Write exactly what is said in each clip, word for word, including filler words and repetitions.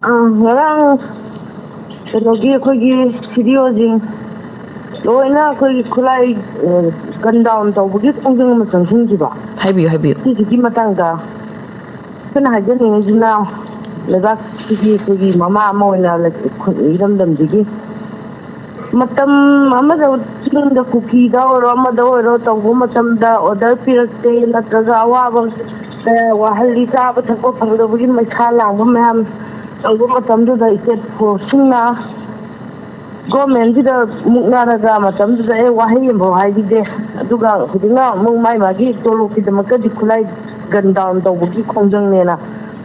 ꯑꯥ, ꯉꯔꯥꯡ ꯀꯩꯅꯣꯒꯤ, ꯑꯩꯈꯣꯏꯒꯤ ꯁꯤꯗꯤꯑꯣꯁꯤꯡ ꯂꯣꯏꯅ ꯑꯩꯈꯣꯏꯒꯤ ꯈꯨꯠꯂꯥꯏ, ꯑ, ꯒꯟ ꯗꯥꯎꯟ ꯇꯧꯕꯒꯤ ꯈꯣꯡꯖꯪ ꯑꯃ ꯆꯪꯁꯤꯟꯈꯤꯕ꯫ ꯍꯥꯏꯕꯤꯌꯨ, ꯍꯥꯏꯕꯤꯌꯨ꯫ ꯁꯤꯁꯤꯒꯤ ꯃꯇꯥꯡꯗ ꯑꯩꯈꯣꯏꯅ ꯍꯥꯏꯖꯅꯤꯡꯉꯤꯁꯤꯅ, ꯂꯩꯕꯥꯛꯁꯤꯒꯤ ꯑꯩꯈꯣꯏꯒꯤ ꯃꯃꯥ ꯑꯃ ꯑꯣꯏꯅ ꯂꯩ-, ꯈꯨ-, ꯏꯔꯝꯗꯝꯁꯤꯒꯤ ꯃꯇꯝ ꯑꯃꯗ ꯆꯤꯡꯗ ꯀꯨꯀꯤꯗ ꯑꯣꯏꯔꯣ, ꯑꯃꯗ ꯑꯣꯏꯔꯣ, ꯇꯧꯕ ꯃꯇꯝꯗ ꯑꯣꯔꯗꯔ ꯄꯤꯔꯛꯇꯦ, ꯅꯠꯇ꯭ꯔꯒ ꯑꯋꯥꯕ ꯀꯌꯥ ꯋꯥꯍꯜꯂꯤ, ꯆꯥꯕ ꯊꯛꯄ ꯐꯪꯗꯕꯒꯤ ꯃꯩꯁꯥ ꯂꯥꯡꯕ ꯃꯌꯥꯝ ꯇꯧꯕ ꯃꯇꯝꯗꯨꯗ ꯏꯁꯇꯦꯠ ꯐꯣꯔꯁꯁꯤꯡꯅ ꯒꯣꯔꯃꯦꯟꯁꯤꯗ ꯃꯨꯛꯅꯔꯒ ꯃꯇꯝꯗꯨꯗ ꯑꯩ ꯋꯥꯍꯩ ꯑꯃꯐꯥꯎ ꯍꯥꯏꯈꯤꯗꯦ꯫ ꯑꯗꯨꯒ ꯍꯧꯖꯤꯛꯅ ꯑꯃꯨꯛ ꯃꯥꯏ ꯃꯥꯒꯤ ꯇꯣꯂꯣꯞꯀꯤꯗꯃꯛꯇꯗꯤ ꯈꯨꯠꯂꯥꯏ ꯒꯟ ꯗꯥꯎꯟ ꯇꯧꯕꯒꯤ ꯈꯣꯡꯖꯪꯅꯦꯅ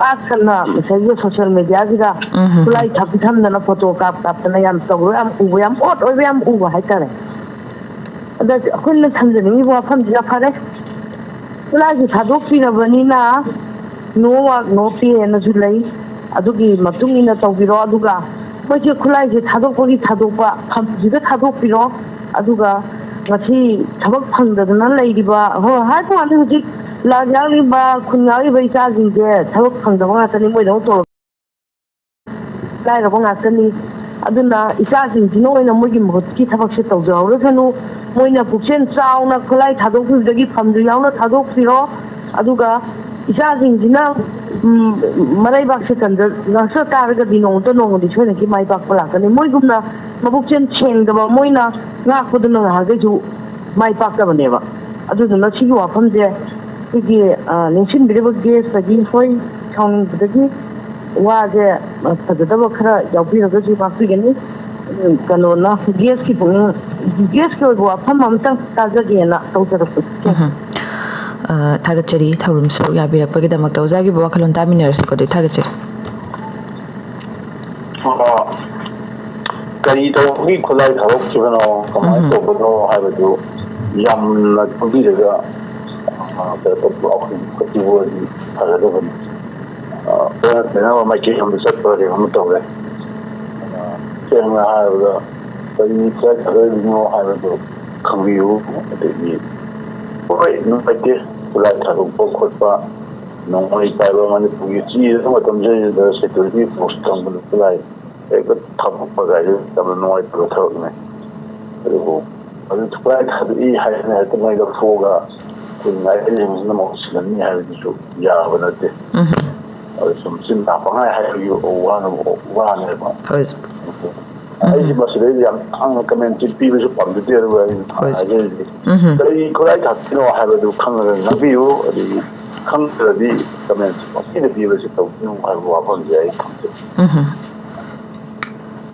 ꯄꯥꯛ ꯁꯟꯅ ꯉꯁꯥꯏꯒꯤ ꯁꯣꯁꯤꯌꯦꯜ ꯃꯦꯗꯤꯌꯥꯁꯤꯗ ꯎꯝ, ꯎꯝ, ꯎꯝ꯫ ꯈꯨꯠꯂꯥꯏ ꯊꯥꯕꯤ ꯊꯝꯗꯅ ꯐꯣꯇꯣ ꯀꯥꯞ ꯀꯥꯞꯇꯅ ꯌꯥꯝ ꯇꯧꯕ, ꯌꯥꯝ ꯎꯕ, ꯌꯥꯝ ꯑꯣꯠ ꯑꯣꯏꯕ ꯌꯥꯝ ꯎꯕ ꯍꯥꯏꯇꯥꯔꯦ꯫ ꯑꯗ ꯑꯩꯈꯣꯏꯅ ꯊꯝꯖꯅꯤꯡꯉꯤꯕ ꯋꯥꯐꯝꯁꯤꯅ, ꯐꯔꯦ, ꯈꯨꯠꯂꯥꯏꯁꯦ ꯊꯥꯗꯣꯛꯄꯤꯔꯕꯅꯤꯅ no work no pay ꯍꯥꯏꯅꯁꯨ ꯂꯩ꯫ ꯑꯗꯨꯒꯤ ꯃꯇꯨꯡ ꯏꯟꯅ ꯇꯧꯕꯤꯔꯣ꯫ ꯑꯗꯨꯒ ꯃꯣꯏꯁꯦ ꯈꯨꯠꯂꯥꯏꯁꯦ ꯊꯥꯗꯣꯛꯄꯒꯤ ꯊꯥꯗꯣꯛꯄ, ꯐꯝꯁꯤꯗ ꯊꯥꯗꯣꯛꯄꯤꯔꯣ꯫ ꯑꯗꯨꯒ ꯉꯁꯤ ꯊꯕꯛ ꯐꯪꯗꯗꯅ ꯂꯩꯔꯤꯕ, ꯍꯣꯏ, ꯍꯥꯏꯕ ꯋꯥꯅꯤ, ꯍꯧꯖꯤꯛ ꯂꯥꯟ ꯌꯥꯎꯔꯤꯕ, ꯈꯨꯟ ꯌꯥꯎꯔꯤꯕ ꯏꯆꯥꯁꯤꯡꯁꯦ ꯊꯕꯛ ꯐꯪꯗꯕ ꯉꯥꯛꯇꯅꯤ, ꯃꯣꯏꯗꯧ ꯇꯧꯔ ꯂꯥꯏꯔꯕ ꯉꯥꯛꯇꯅꯤ꯫ ꯑꯗꯨꯅ ꯏꯆꯥꯁꯤꯡꯁꯤꯅ ꯑꯣꯏꯅ ꯃꯣꯏꯒꯤ ꯃꯍꯨꯠꯀꯤ ꯊꯕꯛꯁꯦ ꯇꯧꯖꯍꯧꯔꯁꯅꯨ꯫ ꯃꯣꯏꯅ ꯄꯨꯛꯆꯦꯜ ꯆꯥꯎꯅ ꯈꯨꯠꯂꯥꯏ ꯊꯥꯗꯣꯛꯄꯤꯕꯗꯒꯤ ꯐꯝꯁꯨ ꯌꯥꯎꯅ ꯊꯥꯗꯣꯛꯄꯤꯔꯣ꯫ ꯑꯗꯨꯒ ꯏꯆꯥꯁꯤꯡꯁꯤꯅ, ꯎꯝ, ꯃꯔꯩꯕꯥꯛꯁꯦ ꯀꯟꯖ-, ꯉꯥꯛꯆ ꯇꯥꯔꯒꯗꯤ ꯅꯣꯡꯃꯇ ꯅꯣꯡꯃꯗꯤ ꯁꯣꯏꯗꯅꯀꯤ ꯃꯥꯏ ꯄꯥꯛꯄ ꯂꯥꯛꯀꯅꯤ꯫ ꯃꯣꯏꯒꯨꯝꯅ ꯃꯕꯨꯛꯆꯦꯜ ꯁꯦꯡꯗꯕ, ꯃꯣꯏꯅ ꯉꯥꯛꯄꯗꯨꯅ ꯉꯥꯏꯍꯥꯛꯈꯩꯁꯨ ꯃꯥꯏ ꯄꯥꯛꯇꯕꯅꯦꯕ꯫ ꯑꯗꯨꯗꯨꯅ ꯁꯤꯒꯤ ꯋꯥꯐꯝꯁꯦ ꯑꯩꯈꯣꯏꯒꯤ, ꯑ, ꯂꯦꯡꯁꯤꯟꯕꯤꯔꯤꯕ ꯒꯦꯁꯇꯒꯤ, ꯍꯣꯏ, ꯁꯥꯎꯅꯤꯡꯕꯗꯒꯤ ꯋꯥꯁꯦ, ꯑ, ꯐꯖꯗꯕ ꯈꯔ ꯌꯥꯎꯕꯤꯔꯒꯁꯨ ꯉꯥꯛꯄꯤꯒꯅꯤ꯫ ꯎꯝ, ꯀꯩꯅꯣꯅ, ꯒꯦꯁꯀꯤ ꯄꯨꯛꯅꯤꯡ, ꯒꯦꯁꯀꯤ ꯑꯣꯏꯕ ꯋꯥꯐꯝ ꯑꯃꯇꯪ ꯇꯥꯖꯒꯦꯅ ꯇꯧꯖꯔꯛꯄꯅꯤ꯫ ꯎꯝ꯫ ꯑ, ꯊꯥꯒꯠꯆꯔꯤ, ꯊꯧꯔꯝ ꯁꯔꯨꯛ ꯌꯥꯕꯤꯔꯛꯄꯒꯤꯗꯃꯛꯇ꯫ ꯑꯣꯖꯥꯒꯤ ꯋꯥꯈꯜꯂꯣꯟ ꯇꯥꯃꯤꯟꯅꯔꯁꯤꯀꯣ, ꯑꯗꯨꯗꯤ ꯊꯥꯒꯠꯆꯔꯤ꯫ ꯑ, ꯀꯔꯤ ꯇꯧꯕꯒꯤ ꯈꯨꯠꯂꯥꯏ ꯊꯥꯗꯣꯛꯈꯤꯕꯅꯣ, ꯀꯃꯥꯏꯅ ꯎꯝ꯫ ꯇꯧꯕꯅꯣ ꯍꯥꯏꯕꯗꯨ ꯌꯥꯝꯅ ꯈꯪꯕꯤꯔꯒ, ꯑ, ꯀꯩꯅꯣ ꯇꯧꯕ ꯑꯩꯈꯣꯏ ꯈꯣꯠꯄꯤꯕ ꯑꯣꯏꯔꯗꯤ ꯐꯒꯗꯕꯅꯤ꯫ ꯑ, ꯄꯦꯟꯅ ꯄꯦꯟꯅꯕ ꯃꯥꯏꯀꯩ ꯑꯃꯗ ꯆꯠꯄ ꯀꯩꯅꯣꯝ ꯇꯧꯔꯦ꯫ ꯑ, ꯁꯦꯡꯅ ꯍꯥꯏꯔꯕꯗ ꯀꯔꯤ ꯈꯨꯠꯂꯥꯏ ꯊꯥꯗꯣꯛꯏꯅꯣ ꯍꯥꯏꯕꯗꯨ ꯈꯪꯕꯤꯌꯨ꯫ ꯑꯗꯒꯤ ꯍꯣꯏ, ꯅꯨꯡꯉꯥꯏꯇꯦ, ꯈꯨꯠꯂꯥꯏ ꯊꯥꯗꯣꯛꯄ ꯈꯣꯠꯄ ꯅꯣꯡꯃꯩ ꯄꯥꯏꯕ ꯃꯅꯤꯄꯨꯔꯒꯤ ꯆꯤꯗ ꯃꯇꯝꯁꯤꯗ ꯁꯦꯀ꯭ꯌꯨꯔꯤꯇꯤ ꯐꯣꯔꯁ ꯊꯝꯕ ꯈꯨꯠꯂꯥꯏ ꯍꯦꯛꯇ ꯊꯝꯃꯛꯄ ꯀꯥꯏꯁꯦ ꯌꯥꯝꯅ ꯅꯨꯡꯉꯥꯏꯇꯕ ꯊꯕꯛꯅꯤ꯫ ꯑꯗꯨꯕꯨ ꯑꯗꯨ ꯈꯨꯠꯂꯥꯏ ꯊꯥꯗꯣꯛꯏ ꯍꯥꯏꯗꯅ ꯍꯦꯛꯇ ꯃꯣꯏ ꯂꯧꯊꯣꯛꯑꯒ ꯑꯩꯈꯣꯏ ꯉꯥꯏꯔꯦꯜꯁꯤꯡꯁꯤꯅ ꯃꯍꯨꯠ ꯁꯤꯜꯂꯅꯤ ꯍꯥꯏꯕꯗꯨꯁꯨ ꯌꯥꯕ ꯅꯠꯇꯦ꯫ ꯑꯗꯨ ꯁꯨꯝ ꯆꯤꯟ ꯄꯪꯍꯥꯏ ꯍꯥꯏꯕꯒꯤ ꯋꯥꯅ ꯋꯥꯅꯦꯕ꯫ ꯑꯩꯁꯦ ꯃꯁꯤꯗꯩꯗ ꯌꯥꯝ ꯇꯥꯡꯅ ꯀꯃꯦꯟ ꯄꯤꯕꯁꯨ ꯄꯥꯝꯖꯗꯦ, ꯑꯗꯨꯒ ꯑꯩꯅ ꯍꯣꯏ꯫ ꯍꯥꯏꯖꯔꯤꯁꯦ, ꯎꯝ꯫ ꯀꯔꯤ ꯈꯨꯠꯂꯥꯏ ꯊꯥꯗꯣꯛꯏꯅꯣ ꯍꯥꯏꯕꯗꯨ ꯈꯪꯉꯒ ꯉꯥꯡꯕꯤꯌꯨ, ꯑꯗꯒꯤ ꯈꯪꯗ꯭ꯔꯗꯤ ꯀꯃꯦꯟ ꯄꯪꯄꯤꯗ ꯄꯤꯕꯁꯦ ꯇꯧꯕꯤꯌꯨ ꯍꯥꯏꯕ ꯋꯥꯐꯝꯁꯦ ꯑꯩ ꯊꯝꯖꯒꯦ꯫ ꯎꯝ꯫